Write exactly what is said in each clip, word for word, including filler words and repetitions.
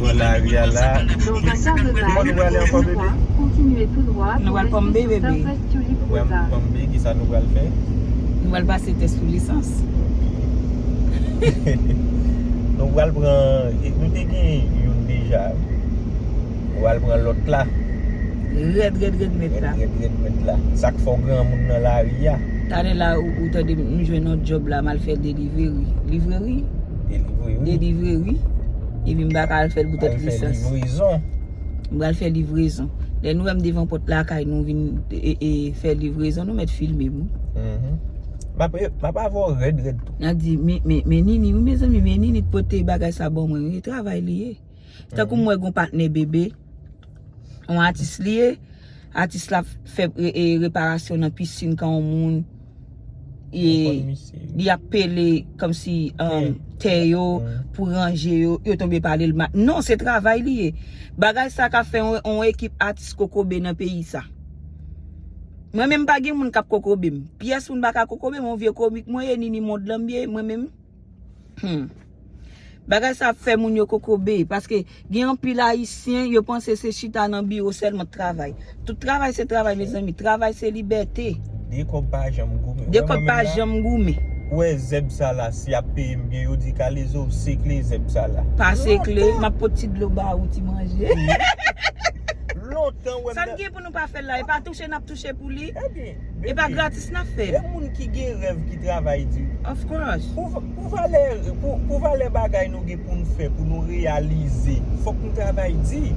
Nan lari a la. Dans un quart de mile, suivez tout droit, continuez tout droit. Nou pral Palm Bay, bebe. Pral Palm Bay, kisa nou pral fè? Nou pral pase tès pou lisans. Nou pral pran, nou te gen youn deja. Nou pral pran lòt la. Rèd, rèd, rèd, mèt la. Rèd, rèd, rèd, mèt la. Sa k fè w granmoun nan lari a. Talè la, ou, ou tande m jwenn yon djòb la, m al fè delivery. Livreri? Delivery, wi. Delivery. Epi m pa ka al fè l poutèt lisans. Al fè livrezon. M pral fè livrezon. Lè nou wè m devan pòt lakay nou vin e, e, fè livrezon, nou mèt filme m, wi. Mhm. M ap, m ap avè w rèd, rèd tou. N a di, men, men, men Nini, wi, mezanmi, men Nini t pote bagay sa ban mwen, wi, travay li ye. Tankou m wè gon patnè bebe, yon atis li ye, atis la fè e, e, reparasyon nan pisin kan yon moun, e, li ap pele kòmsi, um, tè yo pou ranje yo, yo tonbe pale l ma-, non, se travay li ye. Bagay sa ka fè yon, yon ekip atis kokobe nan peyi sa. Mwen menm pa gen moun k ap kokobe m. Pyès moun pa ka kokobe m, yon vye komik mwen ye, Nini mond lan m ye, mwen menm. Hmm. Bagay sa ap fè moun yo kokobe, paske gen anpil Ayisyen, yo panse se chita nan biwo sèlman travay. Tout travay se travay, mezanmi. Travay se libète. De kòb pa janm goumen. De kòb pa janm goumen. Ou wè zèb sa la, si y ap peye m byen, yo di Kalezo, sekle zèb sa la. Pa sekle, m ap pot ti dlo ba ou ti manje. Lontan, wè m. Sa n gen pou nou pa fè l la, e pa touche n ap touche pou li. Ebyen, e pa gratis n ap fè l. E moun ki gen rèv ki travay di. Of course. Pou, pou valè, pou, pou valè bagay nou gen pou n fè, pou nou reyalize, fòk nou travay di.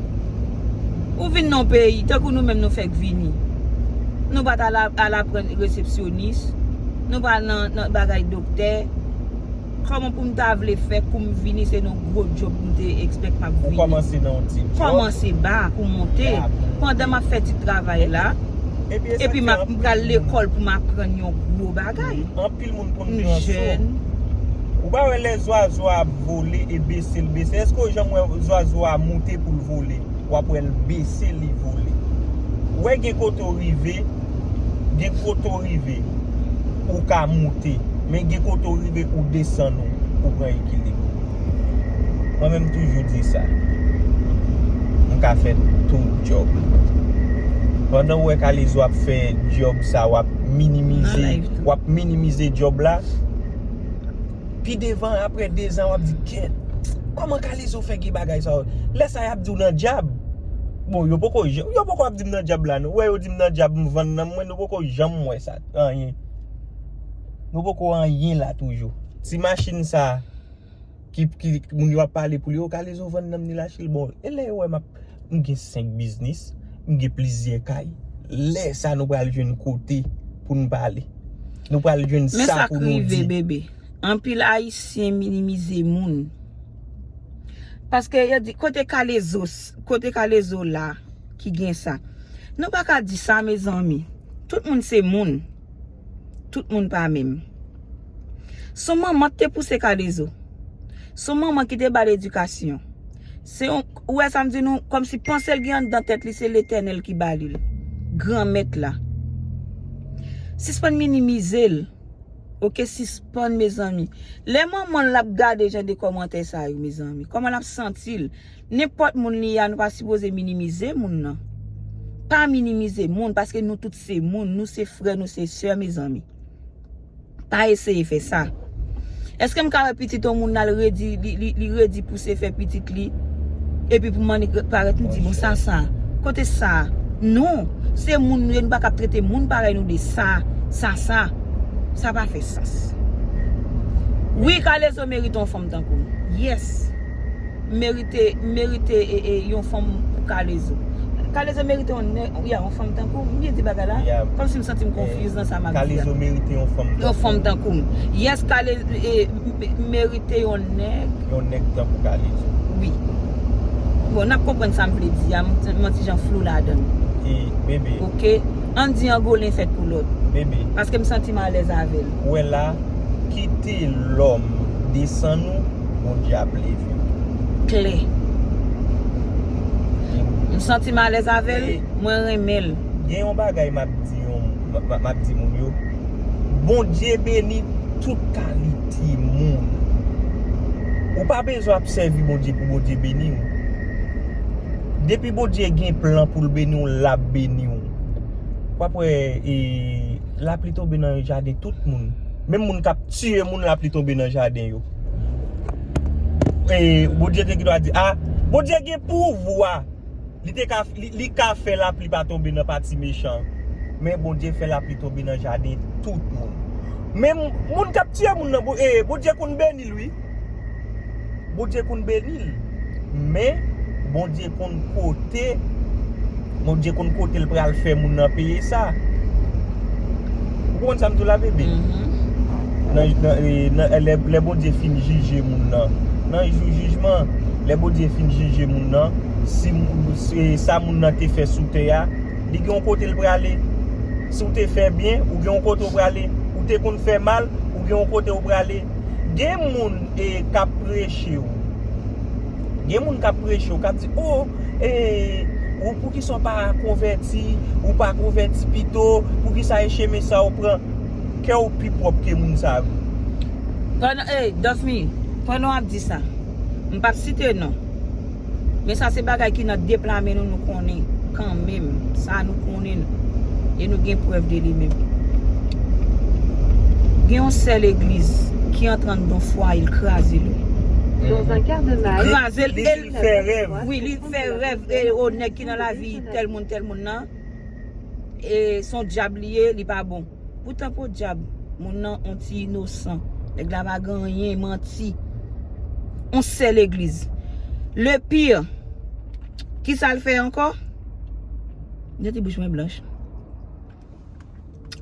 Ou vin nan yon peyi, tankou nou menm nou fèk vini. Nou pa t al, al aprann resepsyonis, nou pa al nan, nan bagay doktè. Kòman pou m ta vle fè kou m vini, se nan gwo djòb m te expect m ap vini. Ou kòmanse nan yon ti djòb. Kòmanse ba pou monte. Ba pou monte. Pandan m ap fè ti travay la, epi m ap, m pral lekòl pou m aprann yon gwo bagay. Anpil moun konn pran so. M jèn. Ou pa wè lè zwazo a ap vole e bese l bese? Èske w janm wè zwazo a moute pou l vole? W ap wè l bese, li vole. Ou wè gen kote w rive, gen kote w rive, ou ka moute. Men gen kote w rive, ou desann ou, ou pran ekilib. Mwen menm toujou di sa. M ka fè tout djòb. Pandan w wè Kalezo ap fè djòb sa, w ap minimize, w ap minimize djòb la. Pi devan, apre dezan, w ap di, "Kèt, kòman Kalezo fè gen bagay sa yo?" Lè sa y ap di w nan djab. Bon, yo poko, yo poko ap di m nan djab la, non. Ou wè yo di m nan djab, m vann nanm mwen, nou poko janm wè sa, anyen. Nou poko anyen la toujou. Ti machin sa, ki, ki, moun yo ap pale pou li, "O, Kalezo vann nanm ni lache l." Bon, e lè yo wè m ap, m gen senk biznis, m gen plizyè kay. Lè sa nou pral jwenn kote pou n pale. Nou pral jwenn sa pou nou di. Men sa k rive, bebe. Anpil Ayisyen minimize moun. Paske yo di, "Kote Kalezo, kote Kalezo la ki gen sa?" Nou pa ka di sa, mezanmi. Tout moun se moun. Tout moun pa menm. Se yon manman ki te pouse Kalezo. Se yon manman ki te ba l edikasyon. Se yon, ou wè sa m di nou, kòmsi panse l gen anndan tèt li, se Letènèl ki ba li l. Granmèt la. Sispann minimize l. Oke, sispann, mezanmi. Lè manman l ap gade jan de kòmantè sa yo, mezanmi, kòman l ap santi l? Nenpòt moun li ye a, nou pa sipoze minimize moun nan. Pa minimize moun, paske nou tout se moun, nou se frè, nou se sè, mezanmi. Pa eseye fè sa. Èske m ka wè pitit yon moun nan l redi, li, li, li redi pouse fè pitit li, epi pou m annik parèt, m di, "Bon, sa, sa, kote sa?" Non, se moun nou ye, nou pa ka ap trete moun parèy nou de sa, sa, sa. Sa pa fè sans. Wi, Kalezo merite yon fanm tankou m. Yes. Merite, merite, e, e, yon fanm pou Kalezo. Kalezo merite yon nèg, ya, yon fanm tankou m. M byen di bagay la? Kòmsi m santi m confuse nan sa m ap di a. Kalezo merite yon fanm tankou m. Yon fanm tankou m. Yes, Kalezo, e, m-, m-, merite yon nèg. Yon nèg tankou Kalezo. Wi. Bon, n ap konprann sa m vle di a, m, m yon ti jan flou ladan l. E, bebe. Oke? Ann di Angolen fèt pou lòt. Bebe. Paske m santi m alèz avè l. Ou wè la, kite lòm desann ou, Bondye ap leve w. Klè. M santi m alèz avè l, mwen renmen l. Gen yon bagay m ap di yon, m, m, m ap di moun yo, Bondye beni tout kalite moun. Ou pa bezwen ap sèvi Bondye pou Bondye beni w. Depi Bondye gen plan pou l beni w, l ap beni w. W ap wè, e, lapli tonbe nan jaden tout moun. Menm moun k ap tiye moun, lapli tonbe nan jaden yo. E, Bondye te gen dwa di, a, Bondye gen pouvwa. Li te ka, li, li ka fè lapli pa tonbe nan pati mechan. Men Bondye fè lapli tonbe nan jaden tout moun. Men moun k ap tiye moun nan, Bon-, e, Bondye konn beni l, wi. Bondye konn beni l. Men, Bondye konn kote, Bondye konn kote l pral fè moun nan peye sa. Ou konprann sa m di w la, bebe? Nan, nan, e, nan, lè, lè Bondye fin jije moun nan, nan jou jijman, lè Bondye fin jije moun nan, si, si sa moun nan te fè sou tè a, li gen yon kote l prale. Si w te fè byen, ou gen yon kote w prale. Ou te konn fè mal, ou gen yon kote w prale. Gen moun, e, k ap preche w. Gen moun k ap preche w, k ap di, o, e, ou, poukisa w pa konvèti, ou pa konvèti pito, poukisa e chemen sa w pran? Kè w pi pwòp ke moun sa yo. Pandan, ey, Dofmy, pandan w ap di sa, m p ap site non. Men sa se bagay ki nan deplame nou, nou konnen kanmenm. Sa nou konnen l. E nou gen prèv de li menm. Gen yon sè legliz ki antrann don fwaye l kraze l. Dans un quart de mile, kraze l, e l fè rèv. Wi, li fè rèv, e o nèg ki nan lavi tèl moun, tèl moun nan. E se yon dyab li ye, li pa bon. Poutan podyab, moun nan on ti inosan. Nèg la pa gen anyen, manti. On sè legliz. Le pire, kisa l fè ankò? Nèt bouch mwen blanch.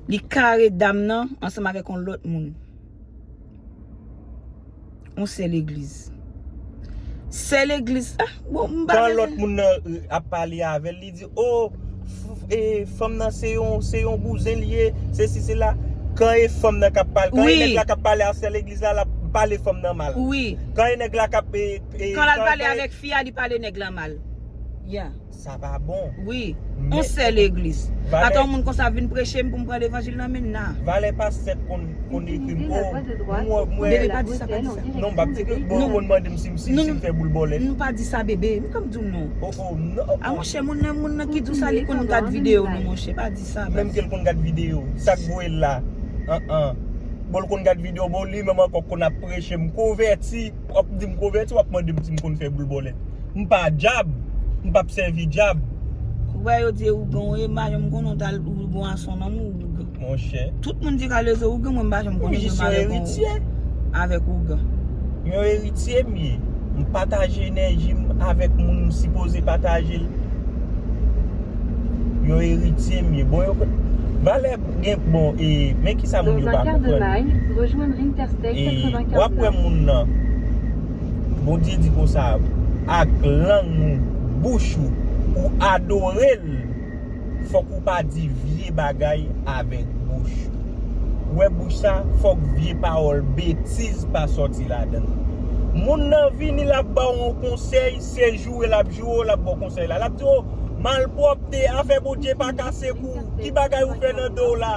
Li kare dam nan ansanm avèk on lòt moun. On sè legliz. Sè legliz, ah, bon, m pa Kan lòt moun nan, e, ap pale avè l, li di, o, f-, e, fanm nan se yon, se yon bouzen li ye, sesi, sela. Kan e fanm nan k ap pale, kan e Wi. nèg la k ap pale a sè legliz la, l ap pale fanm nan mal. Wi. Kan e nèg la k ap, e, e, Kan l al kan, pale kan e avèk fi a, li pale nèg la mal. Ya. Sa pa bon. Wi. Men On sè legliz. valè Ata yon moun konsa vin preche m pou m pran levanjil nan men n nan. Valè pastè konn, konn ekri m. O, mwen, mwen. Bebe, pa di sa, pa di sa. Non, m p ap di ke, bon, Non. konn mande m si, si, Non, si m non. fè boul bòlèt. Nou pa di sa, bebe. M konn di w non. O, o, non. A, monchè, moun nan, moun nan ki di w sa, li konn gad videyo nou, monchè. Pa di sa, Menm baz. ke l konn gad videyo. Sa k voye l la. An, an. Bon, l konn gad videyo, bon, li menm ankò konn ap preche m konvèti. W ap di m konvèti, w ap mande m si m konn fè boul bòlèt. M pa dyab. M p ap sèvi dyab. Ou wè yo di ougan, e madanm konnen w t al ougan a son nonm ou ougan. Monchè. Tout moun di Kalezo ougan, mwen m pa janm konnen Jis yon eritye. avèk ougan. Yon eritye m ye. M pataje enèji m avèk moun m sipoze pataje l. Yon eritye m ye. Bon, yo konn. Valè gen, bon, e, men kisa moun yo pa konprann. E, w ap wè moun nan. Bondye di konsa, ak lang ou, bouch ou, ou adore l, fòk ou pa di vye bagay avèk bouch ou. Ou wè bouch sa, fòk vye pawòl betiz pa sòti ladan l. Moun nan vini, l ap ba w yon konsèy, se joure l ap joure w, l ap ba w konsèy la. L ap di w, malpwòpte, afè Bondye pa kase kou. Ki bagay ou fè nan do w la?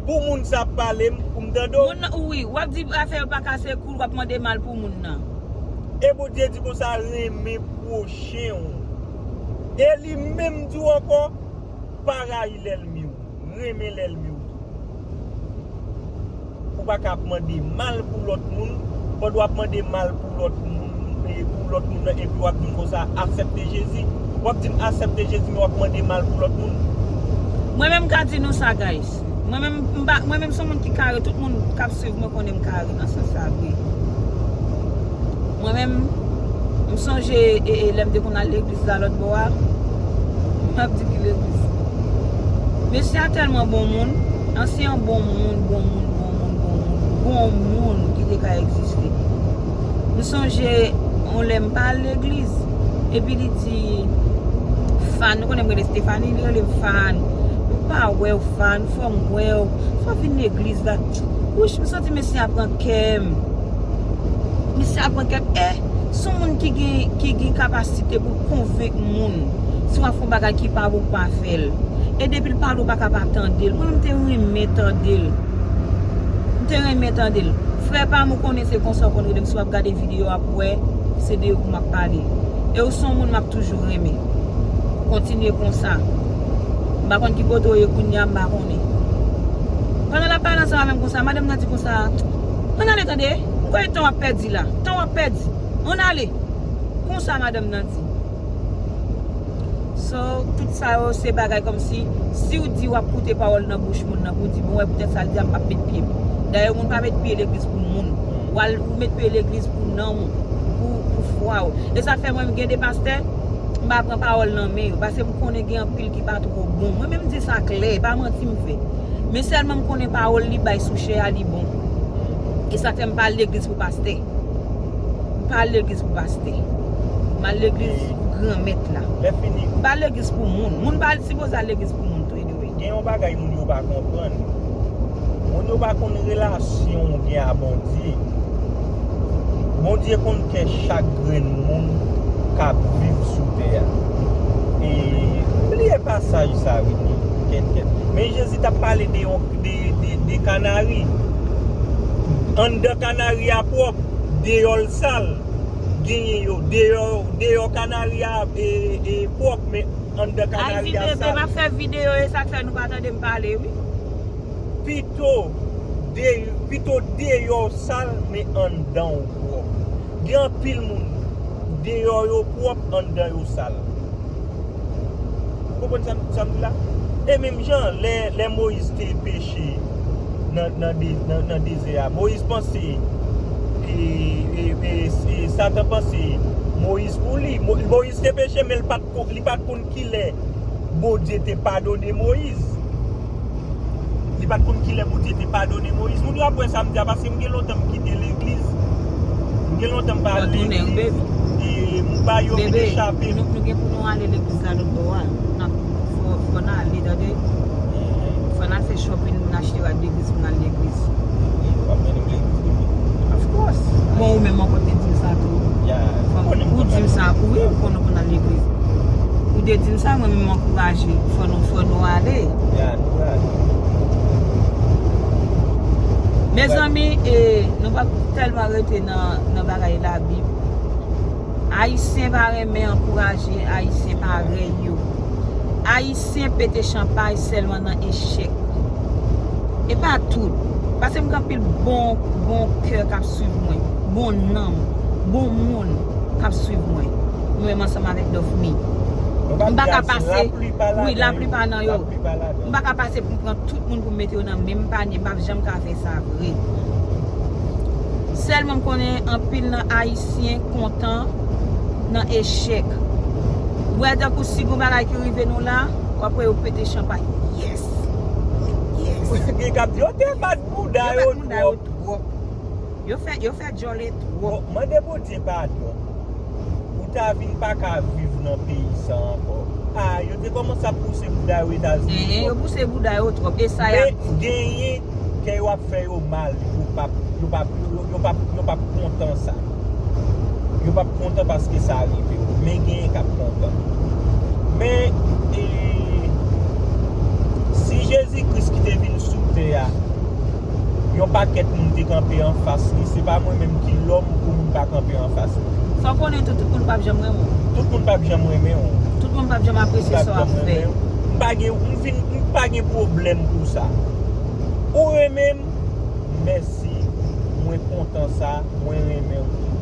Pou moun sa ap pale m, pou m tande w. Moun nan, wi, w ap di afè yo pa kase kou, w ap mande mal pou moun nan. E Bondye di konsa, renmen pwochen w. E li menm di w ankò, pa rayi lènmi w, renmen lènmi w tou. Ou pa ka ap mande mal pou lòt moun, pandan w ap mande mal pou lòt moun, e pou lòt moun nan, epi w ap di m konsa, aksepte Jezi. W ap di m aksepte Jezi, men w ap mande mal pou lòt moun. Mwen menm m ka di nou sa, guys. Mwen menm, m pa, mwen menm se yon moun ki kare, tout moun k ap swiv mwen konnen m kare nan sans sa vre. Mwen menm, m sonje, e, e, lè m te konn al legliz la lòt bò a, m ap di ki legliz. Mesye a tèlman bon moun, an se yon bon moun, bon moun, bon moun, bon moun, bon moun ki te ka egziste. M sonje yon lè m pa al legliz, epi li di, Fan, nou konnen m rele Stephanie, li rele m Fan. M pa wè w, Fan, fò m wè w, fò w vin legliz la. Wouch, m santi mesye a pran kè m. Mesye a pran kè m. E, se yon moun ki gen, ki gen kapasite pou l konvenk moun. Si w ap fè yon bagay ki pa bon, pa fè l. E depi l pale, w pa ka pa tande l. Mwen menm, m te renmen tande l. M te renmen tande l. Frè pa m, ou konnen se konsa w konn rele m. Si w ap gade videyo a, w ap wè se de ou m ap pale. E ou se yon moun m ap toujou renmen. Kontinye konsa. M pa konn ki kote w ye kounye a, m pa konnen. Pandan l ap pale ansanm avè m konsa, madanm nan di konsa, "Ann ale tande, m kwè tan w ap pèdi la, tan w ap pèdi. Ann ale." Konsa madanm nan di. So, tout sa yo se bagay kòmsi, si w di w ap koute pawòl nan bouch moun nan, pou w di, "Bon, wè, poutèt sa l di a, m p ap met pye m." Dayè, moun pa met pye legliz pou moun. W al, ou met pye legliz pou nanm ou, pou, pou fwa w. E sa fè mwen, m gen de pastè, m pa pran pawòl nan men yo, paske m konnen gen anpil ki pa twò bon. Mwen menm, m di sa klè, e pa manti m fè. Men sèlman m konnen pawòl li bay sou chè a, li bon. E sa fè m pa al legliz pou pastè. M pa al legliz pou pastè. M al legliz pou Granmèt la. M pa al legliz pou moun. Moun pa al sipoze al legliz pou moun tou, anyway. Gen yon bagay moun yo pa konprann. Moun yo pa konn relasyon w gen a Bondye. Bondye konn kè chak grenn moun k ap viv sou tè a. E bliye pasaj sa, wi, kèt, kèt. Men Jezi t ap pale de yon, de, de, de kanari. Anndan kanari a pwòp, deyò l sal. Genyen yo, deyò, deyò kanari a, e, e, pwòp, men anndan kanari a sal. M ap fè videyo, e sa k fè nou pa tande m pale, wi. Pito de, pito deyò w sal, men anndan w pwòp. Gen anpil moun, deyò yo pwòp, anndan yo sal. Ou konprann sa, sa m di la? E menm jan, lè, lè Moyiz te peche nan, nan de-, nan, nan dezè a, Moyiz panse, e, e, e, e Satan panse Moyiz pou li. Mo-, Moyiz te peche, men l pa t ko-, li pa t konn kilè Bondye te padone Moyiz. Li pa t konn kilè Bondye te padone Moyiz. Moun yo ap wè sa m di a, paske m gen lontan m kite legliz. M gen lontan m pa al legliz. E m ba yo vin echape m. Nou, nou gen pou nou ale legliz la lòt bò a. N ap, fò, fò n ale, tande. Fò n al fè shopping, n achte rad legliz pou n al legliz. W ap mennen m legliz tou. Of course. Bon, ou menm ankò te di m sa tou. Ou di m sa, wi, ou konnen pou n al legliz. Ou te di m sa, mwen menm m ankouraje. Fò nou, fò nou ale. Mezanmi, e, nou p ap tèlman rete nan, nan bagay Labib. Ayisyen pa renmen ankouraje Ayisyen parèy yo. Ayisyen pete chanpay sèlman nan echèk. E pa tout. Paske m gen anpil bon, bon kè k ap swiv mwen. Bon nanm. Bon moun k ap swiv mwen. Mwen menm ansanm avèk Dofmy. M pa ka pase, wi, laplipa nan yo. M pa ka pase pou m pran tout moun pou m mete yo nan menm panye. M p ap janm ka fè sa vre. Sèlman m konnen anpil nan Ayisyen kontan nan echèk. Ou wè, tankou si gon bagay ki rive nou la, w ap wè yo pete chanpay. Yes! Yes! Gen k ap di, yo te bat bouda yo twòp. Yo fè, yo fè djòle twòp. Bon, mande Bondye padon. Ou ta vin pa ka viv nan peyi sa ankò. A, yo te kòmanse ap pouse bouda yo Etazini. Yo pouse bouda yo twòp. E sa y ap di. Men genyen kè yo ap fè yo mal. Yo p ap, yo p ap, yo, yo p ap, yo p ap kontan sa. Yo p ap kontan paske sa rive yo. Men genyen k ap kontan. Men, e, si Jezi Kris ki te vin sou tè a, yon pakèt moun te kanpe anfas li. Se pa mwen menm ki lòm pou moun pa kanpe anfas li. Fò w konnen tou, tout moun p ap janm renmen w. Tout moun p ap janm renmen w. Tout moun p ap janm apresye sa w ap fè. M pa gen, m vin, m pa gen pwoblèm pou sa. Ou renmen m, mèsi. Mwen kontan sa, mwen renmen w tou.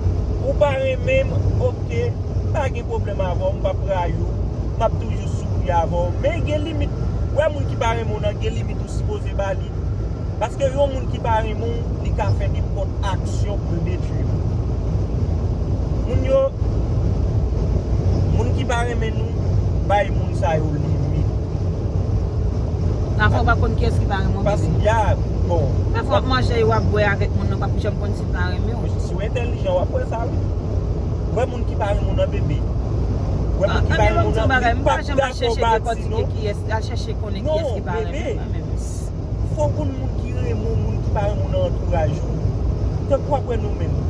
Ou pa renmen m, oke, m pa gen pwoblèm avè w, m p ap rayi w, m ap toujou souri avè w. Men gen limit. Ou wè moun ki pa renmen w nan, gen limit ou sipoze ba li. Paske yon moun ki pa renmen w, li ka fè nenpòt aksyon pou l detwi w. Moun yo, moun ki pa renmen nou, bay moun sa yo limit. Pafwa w pa konn kiyès ki pa renmen w, bebe. Ya, bon. Pafwa w ap manje e w ap bwè avèk moun nan, w p ap janm konn si l pa renmen w. Si w entèlijan, w ap wè sa, wi. Ou wè moun ki pa renmen w nan, bebe. Ou wè moun ki pa renmen w nan, li p ap dakò bati non. Kiyès, al chèche konnen kiyès ki pa renmen w nan menm. Fò w konn moun ki renmen w, moun ki pa renmen w nan antouraj ou. Tankou w ap wè nou menm.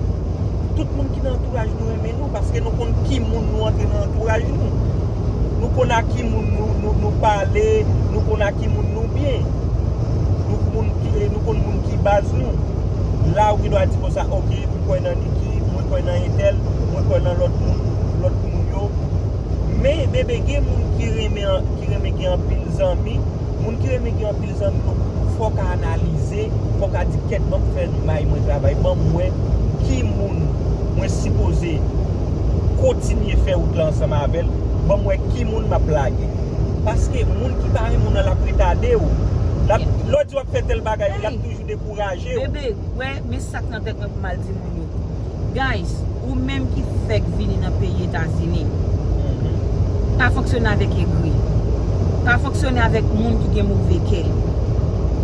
Tout moun ki nan antouraj nou renmen nou, paske nou konn ki moun nou antre nan antouraj nou. Nou konn a ki moun nou, nou, nou pale, nou konn a ki moun nou byen. Nou moun ki, nou konn moun ki baz nou. La ou gen dwa di konsa, oke, m kwè nan Niki, mwen kwè nan entèl, mwen kwè nan lòt moun, lòt moun Bebe, gen moun ki renmen, ki renmen gen anpil zanmi. Moun ki renmen gen anpil zanmi yo, fò w ka analize, fò w ka di, kèt, ban m fè may mwen travay, ban m wè ki moun mwen sipoze kontinye fè wout la ansanm avè l, ban m wè ki moun m ap lage. Paske moun ki pa renmen w nan, l ap retade w. L ap, lè w di w ap fè tèl bagay, l ap toujou dekouraje w. Bebe, wè, men sa k nan tèt mwen pou m al di moun yo. Guys, ou menm ki fèk vini nan peyi Etazini, pa fonksyone avèk egri. Pa fonksyone avèk moun ki gen move kè.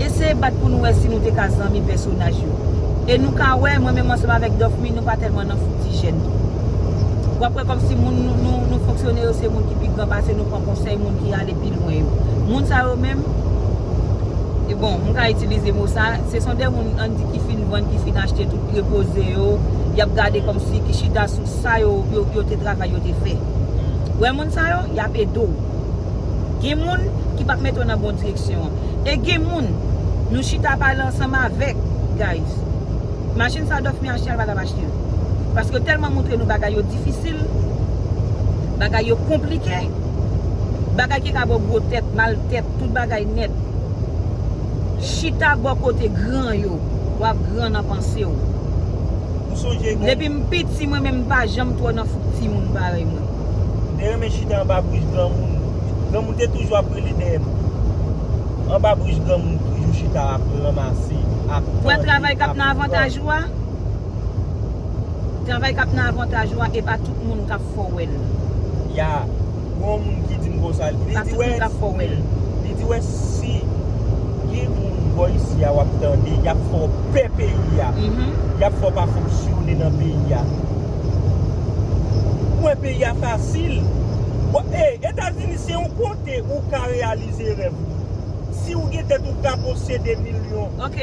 Eseye bat pou nou wè si nou te ka zanmi pèsonaj yo. E nou ka wè, mwen menm ansanm avèk Dòfmi, nou pa tèlman nan foutijèn tou. W ap wè kòmsi moun nou, nou, nou fonksyone yo se moun ki pi gran pase nou, pran konsèy moun ki ale pi lwen yo. Moun sa yo menm, e bon, m ka itilize mo sa, se son de moun, ann di, ki fin vann, ki fin achte tout, repoze yo, y ap gade kòmsi ki chita sou sa yo, yo, yo te travay, yo te fè. Wè moun sa yo, y ap ede w. Gen moun ki p ap mete w nan bon direksyon an. E gen moun, nou chita pale ansanm avèk, guys. Machin sa Dòfmi achte a, l pa t ap achte l. Paske yo tèlman montre nou bagay yo difisil, bagay yo konplike, bagay ki ka ba w gwo tèt, mal tèt, tout bagay nèt. Chita bò kote gran yo, w ap gran nan panse w. Ou sonje gen... Depi m piti, mwen menm, m pa janm twò nan fouk timoun parèy mwen. M te renmen chita anba brij granmoun. Granmoun te toujou ap rele dèyè m. Anba brij granmoun toujou chita ap ranmase, ap tande, ap pran. Ou wè travay k ap nan avantaj ou a? Travay k ap nan avantaj ou a, e pa tout moun k ap fè w wè l. Ya, gen yon moun ki di m konsa, li di wè, li di wè si gen moun bò isi a w ap tande, y ap fè w pè peyi a, y ap fè w pa fonksyone nan peyi a. Ou wè peyi a fasil. Bon, e, Etazini se yon kote ou ka reyalize rèv ou. Si ou gen tèt, ou ka posede milyon. Ok.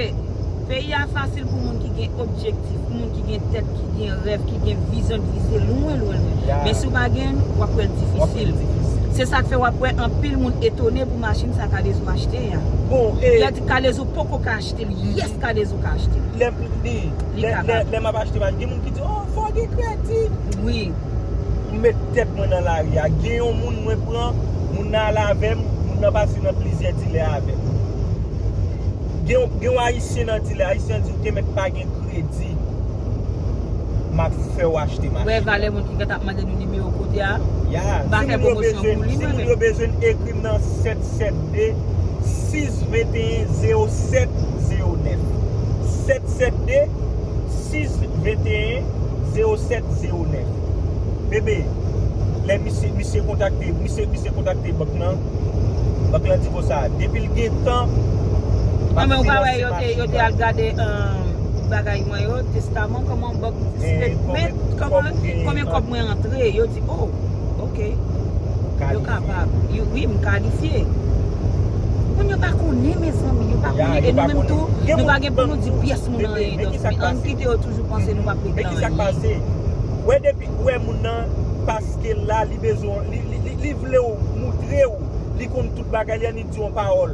Peyi a fasil pou moun ki gen objektif, pou moun ki gen tèt, ki gen rèv, ki gen vizyon, ki vize lwen, lwen, lwen. Ya. Men si w pa gen l, w ap wè l difisil. W ap wè l difisil. Se sa k fè w ap wè anpil moun etone pou machin sa Kalezo achte a. Bon, e... Lè di Kalezo poko ka achte l, yes, Kalezo ka achte l. Lè, li, li kapab. Lè, lè, lè m ap achte machin, gen moun ki di, "Oh, fò w gen kredi." Wi. M met tèt mwen nan lari a. Gen yon moun mwen pran, moun nan ale avè m, moun nan pase nan plizyè dilè avè m. Gen yon, gen yon Ayisyen nan dilè, Ayisyen an di, "Ou te mèt pa gen kredi. M ap fè w achte machin." Wè valè moun ki gentan ap mande nou nimewo kote a. Ya, m pa fè pwomosyon pou li, mwen menm. Si moun yo bezwen, si moun yo bezwen, ekri m nan sèt sèt de, sis venteyen, zewo sèt, zewo nèf. Sèt sèt de, sis venteyen, zewo sèt, zewo nèf. Bebe, lè misye, misye kontakte, misye, misye kontakte bank lan, bank lan di konsa, depi l gen tan, m ap finanse machin nan. Non, men ou pa wè yo te, yo te al gade, um, bagay mwen yo, testaman, kòman bank, statement, kòman, konbyen kòb mwen antre, yo di, "Oh, ok." Yo kapab. Yo, wi, m kalifye. Moun yo pa konnen, mezanmi, yo pa konnen. E nou menm tou, nou pa gen pou nou di pyès moun anyen. Ann kite yo toujou panse nou p ap regle anyen. Men ki sa k pase? Wè, depi ou wè moun nan, paske la, li bezwen, li, li, li, li vle w moutre w, li konn tout bagay, li annik di yon pawòl.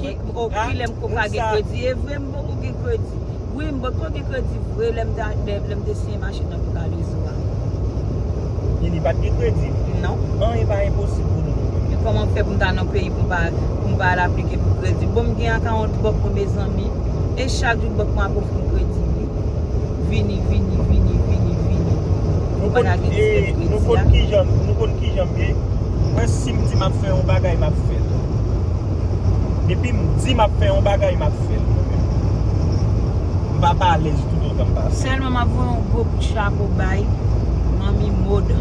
Ki, o, kilè m ko ka gen kredi? E vre, m poko gen kredi. Wi, m poko gen kredi vre lè m te, lè, lè m te siyen machin nan pou Kalezo a. Nini pa t gen kredi? Non. Anyen pa enposib pou nou, nou menm. Men kòman m fè pou m ta nan peyi pou m pa, pou m pa al aplike pou kredi? Bon, m gen akawont bank mwen, mezanmi. E chak jou bank mwen ap ofri m kredi, wi. Vini, vini, vini, vini, vini. Ou pa ta gen ti kredi a. Nou konn kijan, nou konn kijan m ye. Mwen, si m di m ap fè yon bagay, m ap fè l. Depi m di m ap fè yon bagay, m ap fè l. M pa, pa alèz toutotan m pa fè l. Sèlman m ap voye yon gwo kout chapo bay Manmi Maude.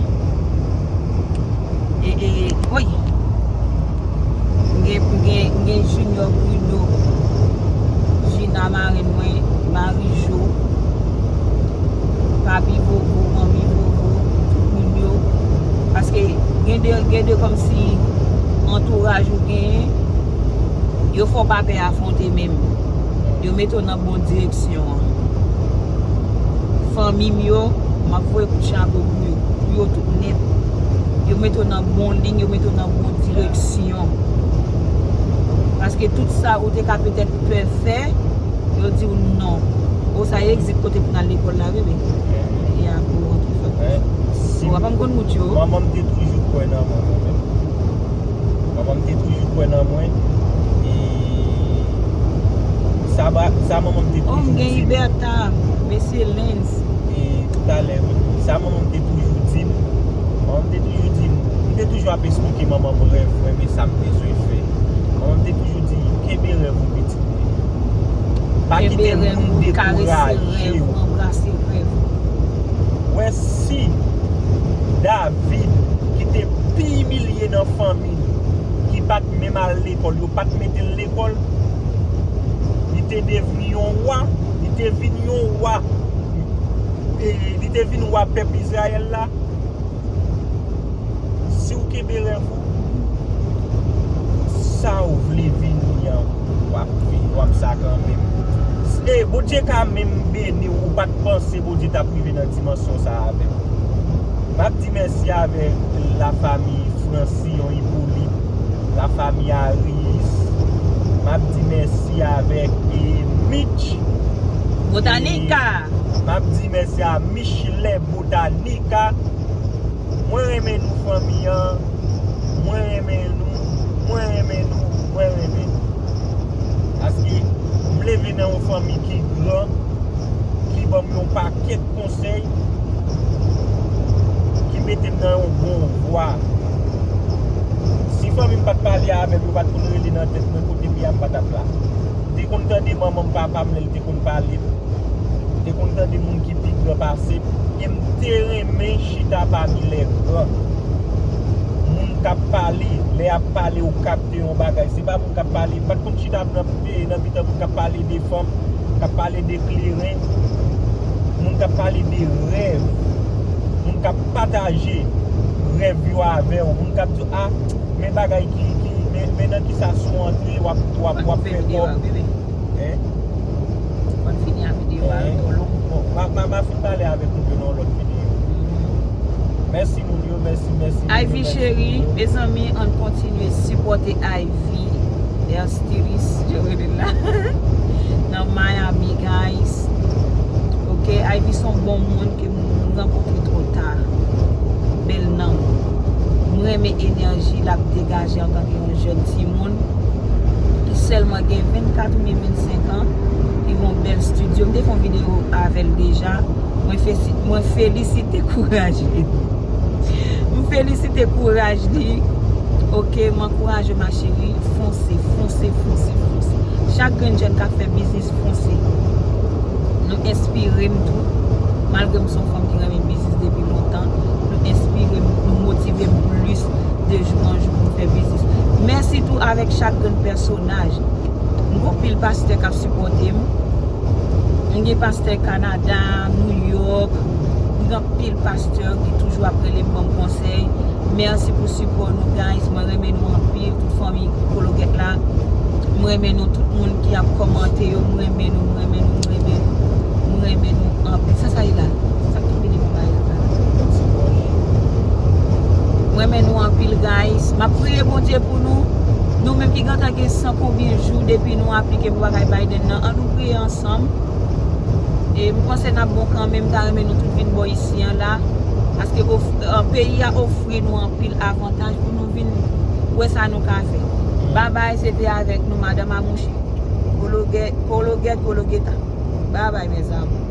E, e, woy! M gen, m gen, m gen Junior Bruno, Gina marenn mwen, Marie Jo, Papi Vovo, Manmi Vovo, tout moun yo. Paske gen de, gen de kòmsi antouraj ou genyen, yo fè w pa pè afwonte menm. Yo mete w nan bon direksyon an. Fanmi m yo, m ap voye kout chapo pou yo, pou yo tout nèt. Yo mete w nan bon liy, yo mete w nan bon direksyon. Paske tout sa ou te ka petèt pè fè, yo di w non. O, sa egzit kote pou n al lekòl la, bebe. E apre w antre fè. Papa m konn wout yo. Manman m te toujou kwè nan mwen, mwen menm. Manman m te toujou kwè nan mwen. E sa, ba- sa manman m te toujou di m. Oh, m gen Iberta, mesye Lens. E talè, wi. Sa manman m te toujou di m. Manman m te toujou di m. M te toujou ap esplike manman m rèv mwen, men sa m bezwen fè. Manman m te toujou di, kenbe rèv ou, pitit mwen. Pa kite moun dekouraje w. Anbrase rèv. Wè si David, ki te pi imilye nan fanmi l, ki pa t menm al lekòl, yo pa t mete l lekòl, li te devni yon wa, li te vin yon wa, e, li te vin wa pèp Izrayèl la. Si w kenbe rèv ou, sa w vle vini an, w ap vini, w ap sa kanmenm. E Bondye ka menm beni w, ou pa t panse Bondye t ap rive nan dimansyon sa a avè w. M ap di mèsi avèk lafanmi Francillon Hyppolite, lafanmi Arius. M ap di mèsi avèk, e, Mitch. Botanica. E m ap di mèsi a Michelet Botanica. Mwen renmen nou fanmi an. Mwen renmen nou. Mwen renmen nou. Mwen renmen nou. Paske m leve nan yon fanmi ki gran, ki ban m yon pakèt konsèy, ki mete m nan yon bon vwa. Si fanmi m pa t pale avè m, yo pa t konn rele nan tèt mwen, kote m ye a, m pa t ap la. M te konn tande manman m, papa m, lè l te konn pale m. M te konn tande moun ki pi gran pase m. E m te renmen chita pami lè gran. Moun k ap pale, lè y ap pale, ou kapte yon bagay. Se pa moun k ap pale, m pa t konn chita nan, nan mitan moun k ap pale de fanm, k ap pale de kleren, moun k ap pale de rèv, moun k ap pataje rèv yo avè w, moun k ap di, a, men bagay ki, ki, men, men nan kisa si w antre, w ap, w ap, w ap fè kòb. Hein? Fò n fini a videyo a, li twò long. Bon, m a, m a, m a fin pale avèk nou nan yon lòt videyo. Mèsi moun yo, mèsi, mèsi moun yo, mèsi moun yo. Ivy cheri, mezanmi, ann kontinye sipòte Ivy, hair stylist, jan yo rele l la, nan Miami, guys. Ok, Ivy se yon bon moun ke m rankontre twò ta. Bèl nanm. M renmen enèji l ap degaje antanke yon jèn timoun ki sèlman gen vennkat oubyen vennsenk an, ki gen yon bèl estidyo. M te fè yon videyo avè l deja. Mwen fesi-, mwen felisite kouraj li. M felisite kouraj li. Ok, m ankouraje w, ma chérie. Fonse, fonse, fonse, fonse. Chak grenn jèn k ap fè biznis, fonse. Nou enspire m tou. Malgre m se yon fanm ki renmen biznis depi lontan, nou enspire m, nou motive m plis de jou an jou pou m fè biznis. Mèsi tou avèk chak grenn pèsonaj. M gen anpil pastè k ap sipòte m. M gen pastè Kanada, New York. M gen anpil pastè ki toujou ap rele m, ban m konsèy. Mèsi pou sipò nou, guys. Mwen renmen nou anpil, tout fanmi Kologèt la. Mwen renmen nou, tout moun ki ap kòmante yo. Mwen renmen nou, mwen renmen nou, mwen renmen nou. Mwen renmen nou anpil. Sa, sa ye la? Sa k tonbe devan bagay la? Mwen renmen nou anpil, guys. M ap priye Bondye pou nou. Nou menm ki gentan gen san konbyen jou depi nou aplike pou bagay Biden nan, ann nou priye ansanm. E m panse n ap bon kanmenm, m ta renmen nou tout vin bò isi an la. Paske of-, eh, peyi a ofri nou anpil avantaj pou nou vin wè sa nou ka fè. Babay, se te avèk nou, Madanm Amouche. Kologèt, Kologèt, Kologeta. Babay, mezanmi.